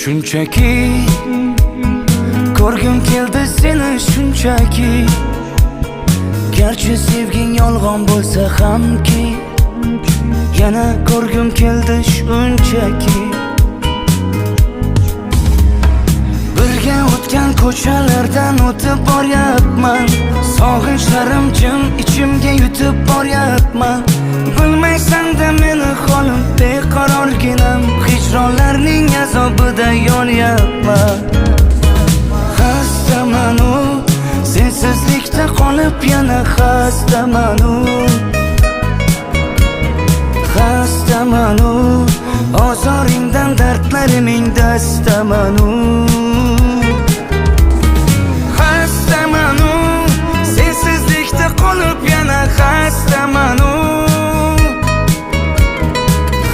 Shunchaki ko'rgim keldi seni, shunchaki. Garchi sevging yolg'on bo'lsa hamki, yana ko'rgim keldi shunchaki. Birga o'tgan ko'chalardan o'tib boryapman, sog'inchlarim jim ichimga yutib boryapman. Bilmaysan-da meni holim beqarorginam, hijronlarning azobida yonyapman. Xastaman-u, sensizlikda qolib yana xastaman-u. Xastaman-u, ozoringdan dardlariming dastaman-u.